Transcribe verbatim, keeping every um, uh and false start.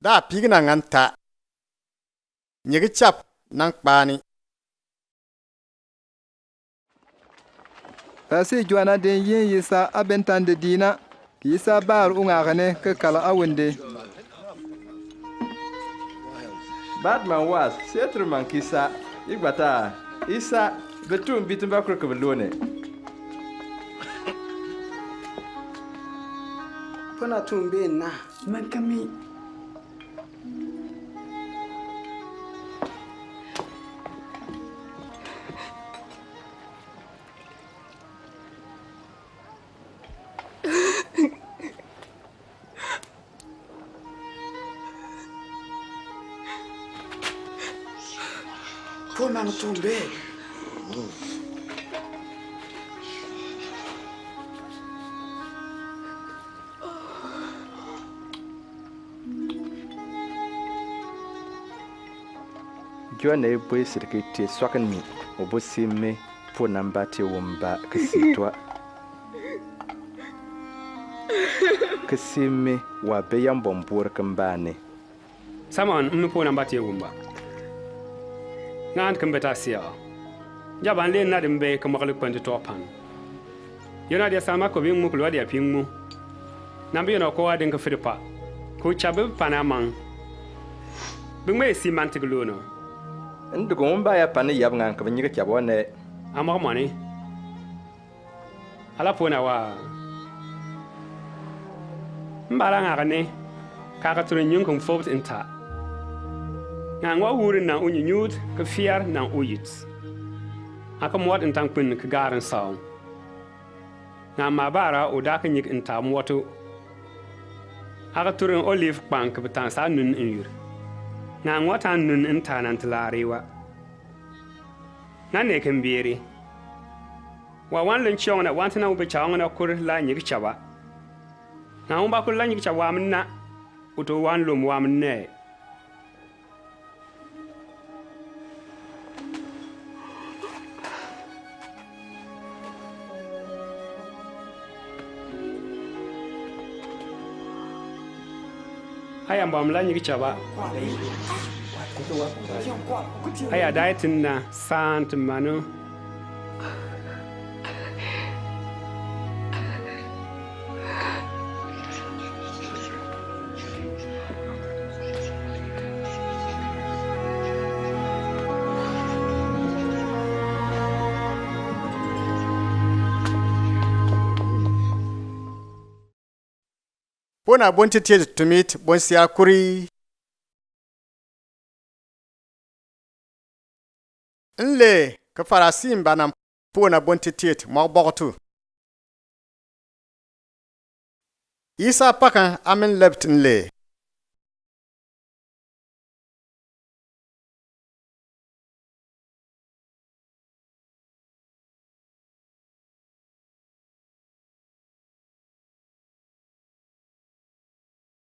da pigin a ngan ta. Nyige chap nang kpani. Farisi Yoane a den yin Isa a benten dedina. Isa bar u ngagane ke kala a wende. Bad man was, setre man kisa, i gbata, Isa, betum bitum ba kure ke belone. Puna tumbe na. Man kami. Puna tumbe. Yoane a bue siriki te swakin mi, o bu si mi, puna mba te wumba ke si tua. Ke si mi, wa be yambom bur ke mba ni. Simon, mi puna mba te wumba. Ngan ke mbe ta sia. Jaban le na de mbe ke makali kpandi to pan. Yona dia sama ko bi ngmu kulwa dia pi ngmu. Nambi yona ko adin ke firipa. Ku chabe pana mang. Bi ngme si man tigluno. Ndugu mba ya pani yab ngan ke bi nyige chabo ne. Ama mani. Ala puna wa. Mbala ngagane. Ka ka turi nyung kung fobut inta. Nga ngwa wuri nang unyi nyut ke fiar nang uyit. Aka muat inta kpin ke garan saung. Nga mabara u da ke nyik nta muatu. Aka turin olive kpang ke betan sa nun nyur. Nga ngwatan nun nta nan telari wa. Nga ne ke mbiri. Wa wan lun chiong na wan tena u be chaong na kur la nyik chaba. Nga umba kur la nyik chaba mna. Utu wan lum wa mne. Aya mbam la nyik chaba. Aya dai tinna sant manu. Bona bon titiet tumit bon sia kuri. Nle ke Farasi mba nam puna bon titiet mwa boktu. Isa pakan amin lebt nle.